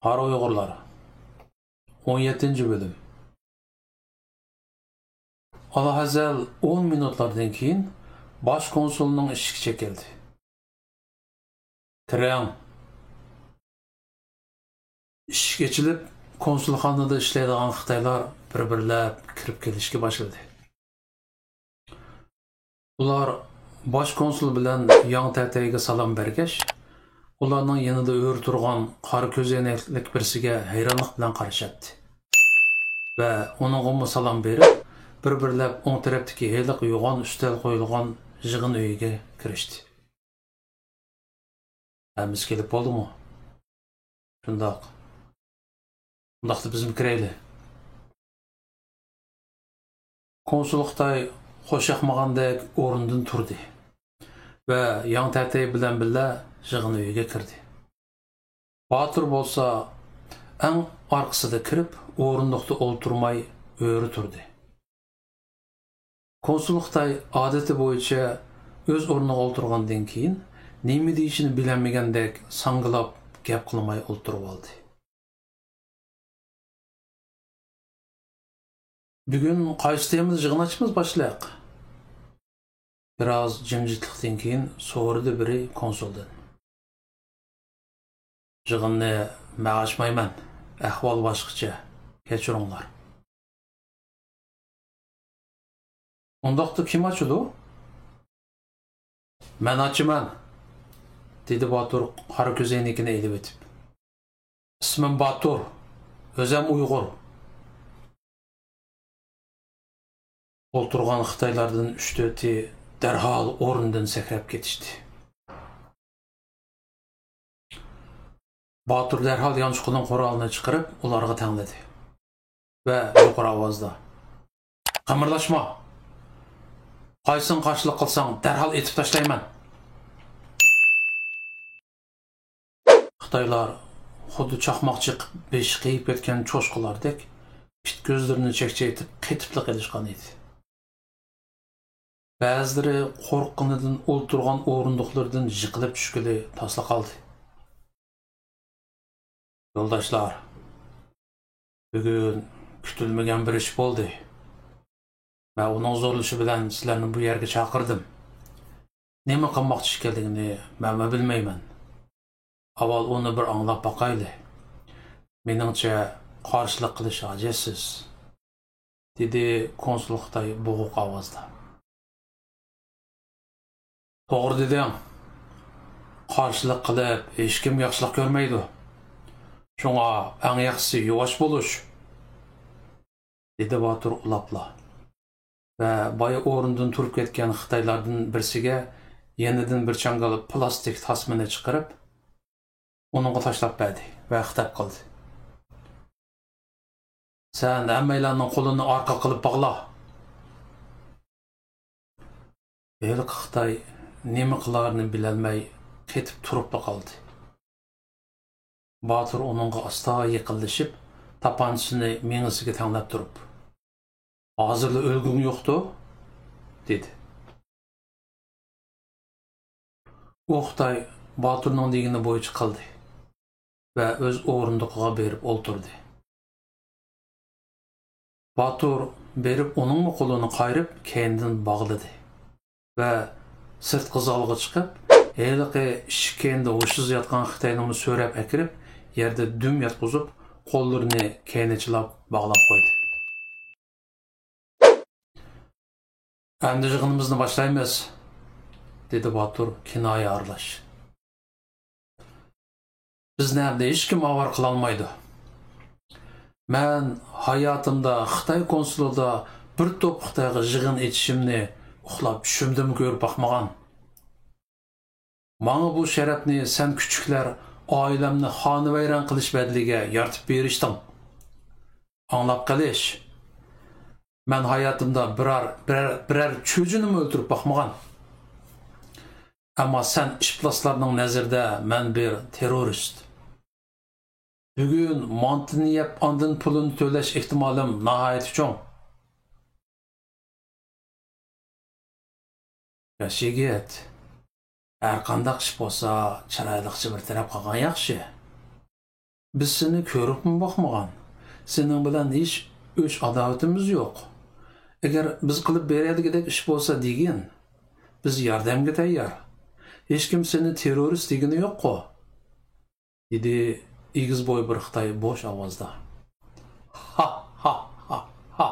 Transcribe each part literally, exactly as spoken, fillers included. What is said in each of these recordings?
قارا ئۇيغۇرلار. ئون يەتتىنچى بۆلۈم. ئالاھەزەل ئون مىنۇتلاردىن كېيىن باش كونسۇلنىڭ ئىشىكى چېكىلدى. كىرىڭ. ئىشىك ئېچىلىپ، كونسۇلخانىدا ئىشلەيدىغان خىتايلار بىر-بىرلەپ كىرىپ كېلىشكە باشلىدى. ئۇلار باش كونسۇل بىلەن ياڭ تەتەيگە سالام بەرگەچ، ئۇلارنىڭ يېنىدا ئۆرە تۇرغان قارا كۆزەينەكلىك بىرسىگە ھەيرانلىق بىلەن قارىشاتتى ۋە ئۇنىڭغىمۇ سالام بېرىپ، بىر-بىرلەپ ئوڭ تەرەپتىكى ھېلىقى يوغان ئۈستەل قويۇلغان يىغىن ئۆيىگە كىرىشتى. ھەممىسى كېلىپ بولدىمۇ؟ شۇنداق. ئۇنداقتا بىزمۇ كىرەيلى. كونسۇل خىتاي خوش ياقمىغاندەك ئورنىدىن تۇردى ۋە ياڭ تەتەي بىلەن بىللە يىغىن ئۆيىگە كىردى. باتۇر بولسا ئەڭ ئارقىسىدا كىرىپ، ئورۇندۇقتا ئولتۇرماي ئۆرە تۇردى. كونسۇل خىتاي ئادىتى بويىچە ئۆز ئورنىغا ئولتۇرغاندىن كېيىن، نېمە دېيىشىنى بىلەلمىگەندەك ساڭگىلاپ گەپ قىلماي ئولتۇرۇۋالدى. بۈگۈن قايسى تېمىدا يىغىن ئاچىمىز، باشلىق؟ بىراز جىمجىتلىقتىن كېيىن سورىدى بىرى كونسۇلدىن. يىغىننى مەن ئاچمايمەن. ئەھۋال باشقىچە. كەچۈرۈڭلار. ئۇنداقتا كىم ئاچىدۇ؟ مەن ئاچىمەن، دېدى باتۇر قارا كۆزەينىكىنى ئېلىۋېتىپ. ئىسمىم باتۇر، ئۆزەم ئۇيغۇر. ئولتۇرغان خىتايلاردىن ئۈچ-تۆتى دەرھال ئورنىدىن سەكرەپ كېتىشتى. باتۇر دەرھال يانچۇقىدىن قورالىنى چىقىرىپ، ئۇلارغا تەڭلىدى ۋە يۇقىرى ئاۋازدا: «قىمىرلاشما! قايسىڭ قارشىلىق قىلساڭ، دەرھال ئېتىپ تاشلايمەن!» خىتايلار خۇددى چاقماق چېقىپ بېشى قېيىپ كەتكەن چوشقىلاردەك پىت كۆزلىرىنى چەكچەيتىپ قېتىپلا قېلىشقان ئىدى. بەزىلىرى قورققىنىدىن ئولتۇرغان ئورۇندۇقلىرىدىن يىقىلىپ چۈشكىلى تاسلا قالدى. يولداشلار، بۈگۈن كۈتۈلمىگەن بىر ئىش بولدى. مەن ئۇنىڭ زورلىشى بىلەن سىلەرنى بۇ يەرگە چاقىردىم. نېمە قىلماقچى ئىكەنلىكىنى مەنمۇ بىلمەيمەن. ئاۋۋال ئۇنى بىر ئاڭلاپ باقايلى. مېنىڭچە، قارشىلىق قىلىش ھاجەتسىز، دېدى كونسۇل خىتاي بوغۇق ئاۋازدا. توغرا دېدىڭ. قارشىلىق قىلىپ ھېچكىم ياخشىلىق كۆرمەيدۇ. شۇڭا ئەڭ ياخشىسى يۇۋاش بولۇش، دېدى باتۇر ئۇلاپلا. ۋە بايا ئورنىدىن تۇرۇپ كەتكەن خىتايلاردىن بىرسىگە يېنىدىن بىر چاڭگال پىلاستىك تاسمىنى چىقىرىپ، ئۇنىڭغا تاشلاپ بەردى ۋە خىتاب قىلدى. سەن ھەممەيلەننىڭ قولىنى ئارقا قىلىپ باغلا. ھېلىقى خىتاي نېمە قىلارىنى بىلەلمەي قېتىپ تۇرۇپلا قالدى. باتۇر ئۇنىڭغا ئاستا يېقىنلىشىپ، تاپانچىسىنى مېڭىسىگە تەڭلەپ تۇرۇپ، ھازىرلا ئۆلگۈڭ يوقتۇ؟ دېدى. ئۇ خىتاي باتۇرنىڭ دېگىنى بويىچە قىلدى ۋە ئۆز ئورۇندۇقىغا بېرىپ ئولتۇردى. باتۇر بېرىپ ئۇنىڭمۇ قولىنى قايرىپ، كەينىدىن باغلىدى ۋە سىرتقا زالغا چىقىپ، ھېلىقى ئىشىك كەينىدە ھوشسىز ياتقان خىتاينىمۇ سۆرەپ ئەكىرىپ، يەردە دۈم ياتقۇزۇپ، قوللىرىنى كەينىچىلاپ باغلاپ قويدى. ئەمدى يىغىنىمىزنى باشلايمىز، دېدى باتۇر كىنايە ئارىلاش. بىزنى ئەمدى ھېچكىم ئاۋارە قىلالمايدۇ. مەن ھاياتىمدا خىتاي كونسۇلىدا بىر توپ خىتايغا يىغىن ئېچىشىمنى ئۇخلاپ چۈشۈمدىمۇ كۆرۈپ باقمىغان. ماڭا بۇ شەرەپنى سەن كۈچۈكلەر ئائىلەمنى خانىۋەيران قىلىش بەدىلىگە يارىتىپ بېرىشتىڭ. ئاڭلاپ قېلىش. مەن ھاياتىمدا بىرەر، بىرەر، بىرەر چۆجىنىمۇ ئۆلتۈرۈپ باقمىغان. ئەمما سەن ئىپلاسلارنىڭ نەزىرىدە مەن بىر تېررورىست. بۈگۈن مانتىنى يەپ، ئاندىن پۇلىنى تۆلەش ئېھتىمالىم ناھايىتى چوڭ. ياش يىگىت، ھەرقانداق ئىش بولسا، چىرايلىقچە بىر تەرەپ قىلغان ياخشى. بىز سېنى كۆرۈپمۇ باقمىغان. سېنىڭ بىلەن ھېچ ئۆچ-ئاداۋىتىمىز يوق. ئەگەر بىز قىلىپ بېرەلىگۈدەك ئىش بولسا دېگىن، بىز ياردەمگە تەييار. ھېچكىم سېنى تېررورىست دېگىنى يوققۇ؟ دېدى ئېگىز بوي بىر خىتاي بوش ئاۋازدا. ھا، ھا، ھا، ھا!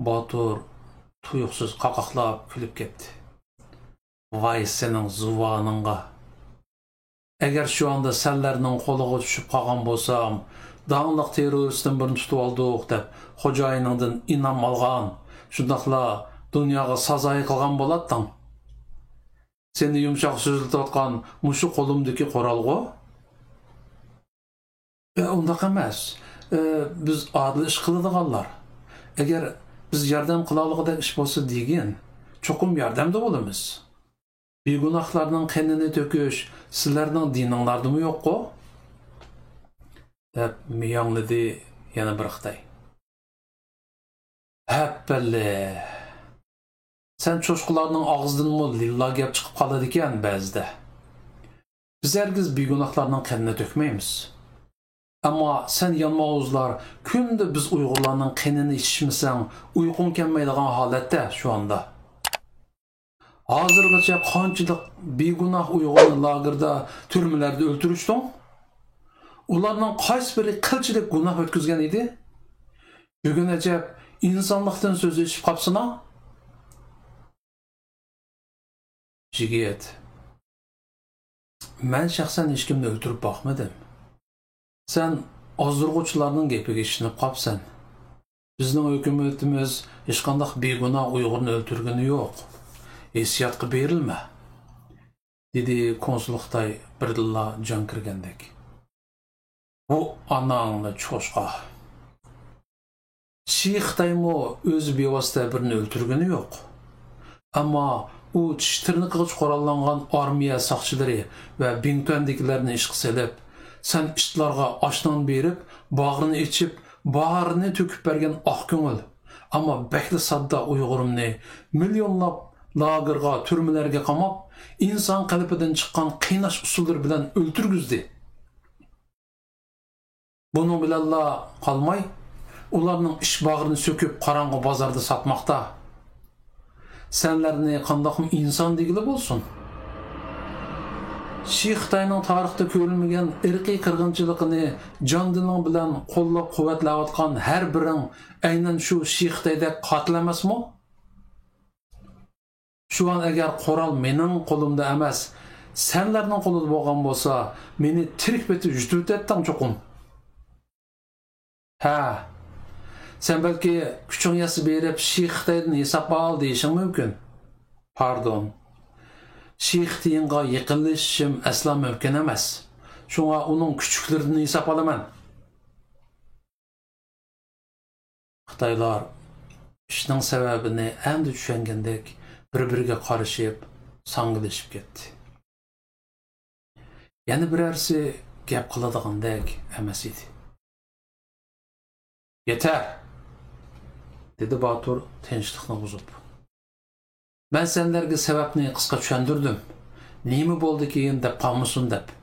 باتۇر تۇيۇقسىز قاقاقلاپ كۈلۈپ كەتتى. ۋاي سېنىڭ زۇۋانىڭغا! ئەگەر شۇ ئاندا سەنلەرنىڭ قولىغا چۈشۈپ قالغان بولسام، داڭلىق تېررورىستتىن بىرنى تۇتۇۋالدۇق دەپ خوجايىنىڭدىن ئىنئام ئالغان، شۇنداقلا دۇنياغا سازايى قىلغان بولاتتىڭ. سېنى يۇمشاق سۆزلىتىۋاتقان مۇشۇ قولۇمدىكى قورالغۇ؟ ئە، ئۇنداق ئەمەس. ئە، بىز ئادىل ئىش قىلىدىغانلار. ئەگەر بىز ياردەم قىلالىغۇدەك ئىش بولسا دېگىن، چوقۇم ياردەمدە بولىمىز. بىگۇناھلارنىڭ قېنىنى تۆكۈش سىلەرنىڭ دىنىڭلاردىمۇ يوققۇ؟ دەپ مىياڭلىدى يەنە بىر خىتاي. ھەپپەللە! سەن چوشقىلارنىڭ ئاغزىدىنمۇ لىللا گەپ چىقىپ قالىدىكەن بەزىدە. بىز ھەرگىز بىگۇناھلارنىڭ قېنىنى تۆكمەيمىز. ئەمما سەن يانماۋۇزلار كۈندە بىز ئۇيغۇرلارنىڭ قېنىنى ئىچىشمىسەڭ ئۇيقۇڭ كەلمەيدىغان ھالەتتە شۇ ئاندا. ھازىرغىچە قانچىلىك بىگۇناھ ئۇيغۇرنى لاگېردا، تۈرمىلەردە ئۆلتۈرۈشتۈڭ؟ ئۇلارنىڭ قايسى بىرى قىلچىلىك گۇناھ ئۆتكۈزگەن ئىدى؟ بۈگۈن ئەجەب ئىنسانلىقتىن سۆز ئېچىپ قاپسىنا؟ يىگىت، مەن شەخسەن ھېچكىمنى ئۆلتۈرۈپ باقمىدىم. سەن ئازدۇرغۇچىلارنىڭ گېپىگە ئىشىنىپ قاپسەن. بىزنىڭ ھۆكۈمىتىمىز ھېچقانداق بىگۇناھ ئۇيغۇرنى ئۆلتۈرگىنى يوق. ھېسسىياتقا بېرىلمە، دېدى كونسۇل خىتاي بىردىنلا جان كىرگەندەك. بۇ ئاناڭنى چوشقا! شى خىتايمۇ ئۆزى بىۋاسىتە بىرىنى ئۆلتۈرگىنى يوق. ئەمما ئۇ چىش تىرنىقىغىچە قوراللانغان ئارمىيە ساقچىلىرى ۋە بىڭتۈەندىكىلەرنى ئىشقا سېلىپ، سەن ئىتلارغا ئاش-نان بېرىپ، باغرىنى ئېچىپ، بارىنى تۆكۈپ بەرگەن ئاق كۆڭۈل، ئەمما بەكلا ساددا ئۇيغۇرۇمنى مىليونلاپ لاگېرغا، تۈرمىلەرگە قاماپ، ئىنسان قېلىپىدىن چىققان قىيناش ئۇسۇللىرى بىلەن ئۆلتۈرگۈزدى. بۇنىڭ بىلەنلا قالماي، ئۇلارنىڭ ئىچ باغرىنى سۆكۈپ، قاراڭغۇ بازاردا ساتماقتا. سەنلەرنى قانداقمۇ ئىنسان دېگىلى بولسۇن؟ شى خىتاينىڭ تارىختا كۆرۈلمىگەن ئىرقىي قىرغىنچىلىقىنى جان-دىلىڭ بىلەن قوللاپ-قۇۋۋەتلەۋاتقان ھەر بىرىڭ ئەينەن شۇ شى خىتايدەك قاتىل ئەمەسمۇ؟ شۇ ئان ئەگەر قورال مېنىڭ قولۇمدا ئەمەس، سەنلەرنىڭ قولىدا بولغان بولسا، مېنى تىرىك پېتى يۇتۇۋېتەتتىڭ چوقۇم. ھە، سەن بەلكى كۈچۈڭ يەتسە بېرىپ شى خىتايدىن ھېساب ئال دېيىشىڭ مۇمكىن. پاردون. شى خىتايىڭغا يېقىنلىشىشىم ئەسلا مۇمكىن ئەمەس. شۇڭا ئۇنىڭ كۈچۈكلىرىدىن ھېساب ئالىمەن. خىتايلار ئىشنىڭ سەۋەبىنى ئەمدى چۈشەنگەندەك بىر-بىرىگە قارىشىپ، ساڭگىلىشىپ كەتتى. يەنە بىرەرسى گەپ قىلىدىغاندەك ئەمەس ئىدى. يېتەر! دېدى باتۇر تىنچلىقنى بۇزۇپ. مەن سەنلەرگە سەۋەبنى قىسقا چۈشەندۈردۈم. نېمە بولدىكىن دەپ قالمىسۇن دەپ.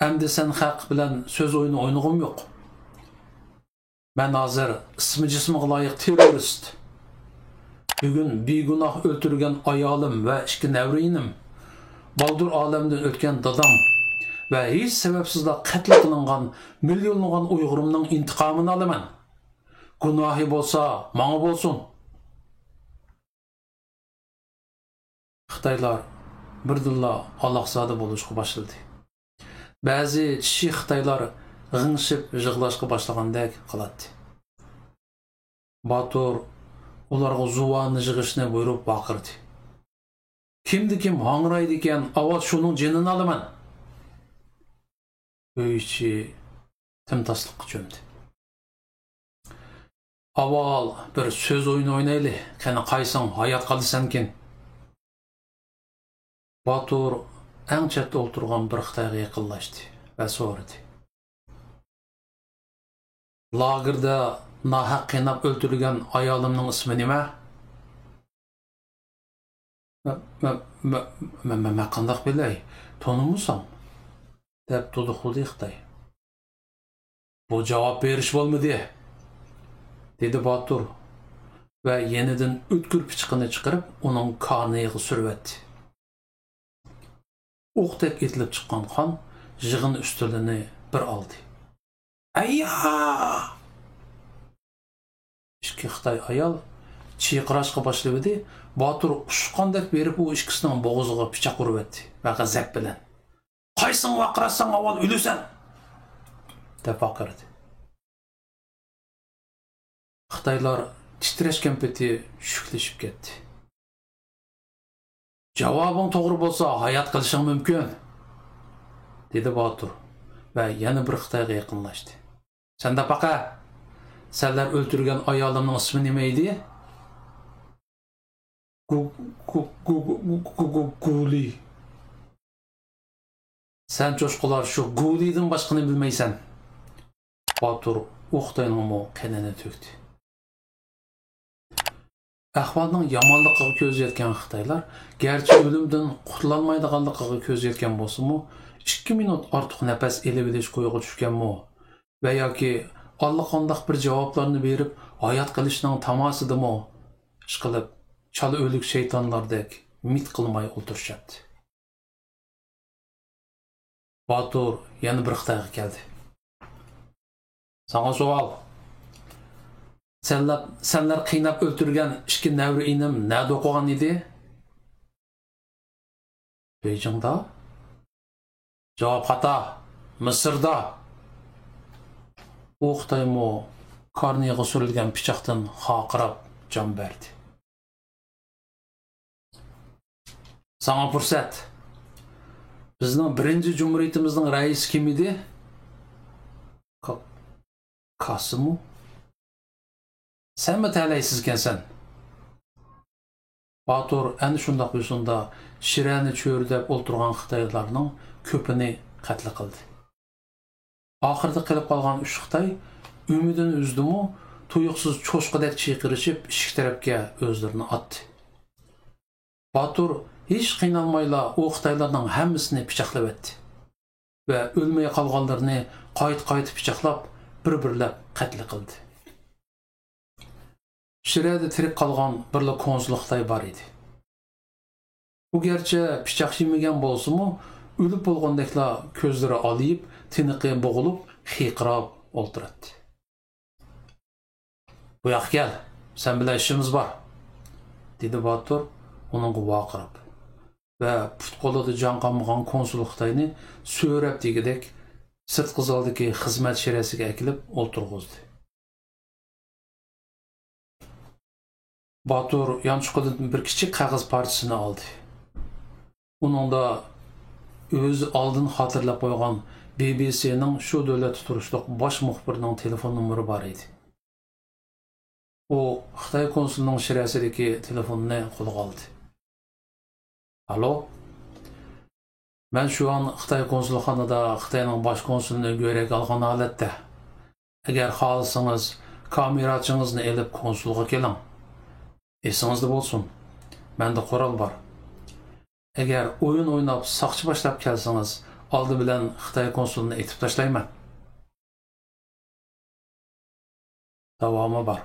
ئەمدى سەن خەق بىلەن سۆز ئويۇنى ئوينىغۇم يوق. مەن ھازىر ئىسمى جىسمىغا لايىق تېررورىست. بۈگۈن بىگۇناھ ئۆلتۈرگەن ئايالىم ۋە ئىككى نەۋرىيىنىم، بالدۇر ئالەمدىن ئۆتكەن دادام ۋە ھېچ سەۋەبسىزلا قەتل قىلىنغان مىليونلىغان ئۇيغۇرۇمنىڭ ئىنتىقامىنى ئالىمەن. گۇناھى بولسا ماڭا بولسۇن. خىتايلار بىردىنلا ئالاقزادە بولۇشقا باشلىدى. بەزى چىشى خىتايلار غىڭشىپ يىغلاشقا باشلىغاندەك قىلاتتى. باتۇر ئۇلارغا زۇۋاننى يىغىشنى بۇيرۇپ ۋارقىرىدى. كىمدە كىم ھاڭرايدىكەن، ئاۋۋال شۇنىڭ جېنىنى ئالىمەن. ئۆي ئىچى تىمتاسلىققا چۆمدى. ئاۋۋال بىر سۆز ئويۇنى ئوينايلى، قېنى قايسىڭ ھايات قالىسەنكىن؟ باتۇر ئەڭ چەتتە ئولتۇرغان بىر خىتايغا يېقىنلاشتى ۋە سورىدى. لاگېردا ناھەق قىيناپ ئۆلتۈرۈلگەن ئايالىمنىڭ ئىسمى نېمە؟ مە-، مە-، مە-، مە-، مە-، مەن قانداق بىلەي؟ تونۇمىسام؟ دەپ دۇدۇقلىدى خىتاي. بۇ جاۋاب بېرىش بولمىدى، دېدى باتۇر ۋە يېنىدىن ئۆتكۈر پىچىقىنى چىقىرىپ، ئۇنىڭ كارنىيىغا سۈرۈۋەتتى. ئوقتەك ئېتىلىپ چىققان قان يىغىن ئۈستىلىنى بىر ئالدى. ئەييا! ئىككى خىتاي ئايال چىرقىراشقا باشلىۋىدى. باتۇر ئۇچقاندەك بېرىپ ئۇ ئىككىسىنىڭ بوغۇزىغا پىچاق ئۇرۇۋەتتى ۋە غەزەپ بىلەن، «قايسىڭ ۋارقىراتساڭ ئاۋۋال ئۆلىسەن!» دەپ ۋارقىرىدى. خىتايلار تىترەشكەن پېتى شۈكلىشىپ كەتتى. «جاۋابىڭ توغرا بولسا، ھايات قېلىشىڭ مۇمكىن»، دېدى باتۇر ۋە يەنە بىر خىتايغا يېقىنلاشتى. «سەندە پاقە، سەنلەر ئۆلتۈرگەن ئايالىمنىڭ ئىسمى نېمە ئىدى؟» گۇ-، گۇ-، گۇ-، گۇ-، گۇ-، گۇ-، گۇلى. سەن چوشقىلار شۇ گۇلىدىن باشقىنى بىلمەيسەن. باتۇر ئۇ خىتاينىڭمۇ قېنىنى تۆكتى. ئەھۋالنىڭ يامانلىقىغا كۆزى يەتكەن خىتايلار گەرچە ئۆلۈمدىن قۇتۇلالمايدىغانلىقىغا كۆزى يەتكەن بولسىمۇ، ئىككى مىنۇت ئارتۇق نەپەس ئېلىۋېلىش كويىغا چۈشكەنمۇ ۋە ياكى ئاللىقانداق بىر جاۋابلارنى بېرىپ ھايات قېلىشنىڭ تاماسىدىمۇ، ئىشقىلىپ، چالا ئۆلۈك شەيتانلاردەك مىت قىلماي ئولتۇرۇشاتتى. باتۇر يەنە بىر خىتايغا كەلدى. ساڭا سوئال. سەنلەر، سەنلەر قىيناپ ئۆلتۈرگەن ئىككى نەۋرە ئىنىم نەدە ئوقۇغان ئىدى؟ بېيجىڭدا؟ جاۋاب خاتا. مىسىردا. ئۇ خىتايمۇ كارنىغا سۈرۈلگەن پىچاقتىن خارقىراپ جان بەردى. ساڭا پۇرسەت. بىزنىڭ بىرىنچى جۇمھۇرىيىتىمىزنىڭ رەئىسى كىم ئىدى؟ كا-، كاسىمو؟ سەنمۇ تەلەيسىزكەنسەن. باتۇر ئەنە شۇنداق يوسۇندا شىرەنى چۆرىدەپ ئولتۇرغان خىتايلارنىڭ كۆپىنى قەتلى قىلدى. ئاخىرىدا قېلىپ قالغان ئۈچ خىتاي ئۈمىدىنى ئۈزدىمۇ، تۇيۇقسىز چوشقىدەك چىرقىرىشىپ، ئىشىك تەرەپكە ئۆزلىرىنى ئاتتى. باتۇر ھېچ قىينالمايلا ئۇ خىتايلارنىڭ ھەممىسىنى پىچاقلىۋەتتى ۋە ئۆلمەي قالغانلىرىنى قايتا-قايتا پىچاقلاپ، بىر-بىرلەپ قەتلى قىلدى. شىرەدە تىرىك قالغان بىرلا كونسۇل خىتاي بار ئىدى. ئۇ گەرچە پىچاق يېمىگەن بولسىمۇ، ئۆلۈپ بولغاندەكلا كۆزلىرى ئالىيىپ، تىنىقى بوغۇلۇپ، خىرقىراپ ئولتۇراتتى. بۇ ياققا كەل، سەن بىلەن ئىشىمىز بار، دېدى باتۇر ئۇنىڭغا ۋارقىراپ ۋە پۇت-قولىدا جان قالمىغان كونسۇل خىتاينى سۆرەپ دېگۈدەك سىرتقى زالدىكى خىزمەت شىرەسىگە ئەكېلىپ ئولتۇرغۇزدى. باتۇر يانچۇقىدىن بىر كىچىك قەغەز پارچىسىنى ئالدى. ئۇنىڭدا ئۆزى ئالدىن خاتىرىلەپ قويغان بى بى سىنىڭ شۇ دۆلەتتە تۇرۇشلۇق باش مۇخبىرىنىڭ تېلېفون نومۇرى بار ئىدى. ئۇ خىتاي كونسۇلىنىڭ شىرەسىدىكى تېلېفوننى قولىغا ئالدى. ئالو، مەن شۇئان خىتاي كونسۇلخانىدا خىتاينىڭ باش كونسۇلىنى گۆرەگە ئالغان ھالەتتە. ئەگەر خالىسىڭىز، كامېراچىڭىزنى ئېلىپ كونسۇلغا كېلىڭ. ئېسىڭىزدە بولسۇن، مەندە قورال بار. ئەگەر ئويۇن ئويناپ ساقچى باشلاپ كەلسىڭىز، ئالدى بىلەن خىتاي كونسۇلىنى ئېتىپ تاشلايمەن. داۋامى بار.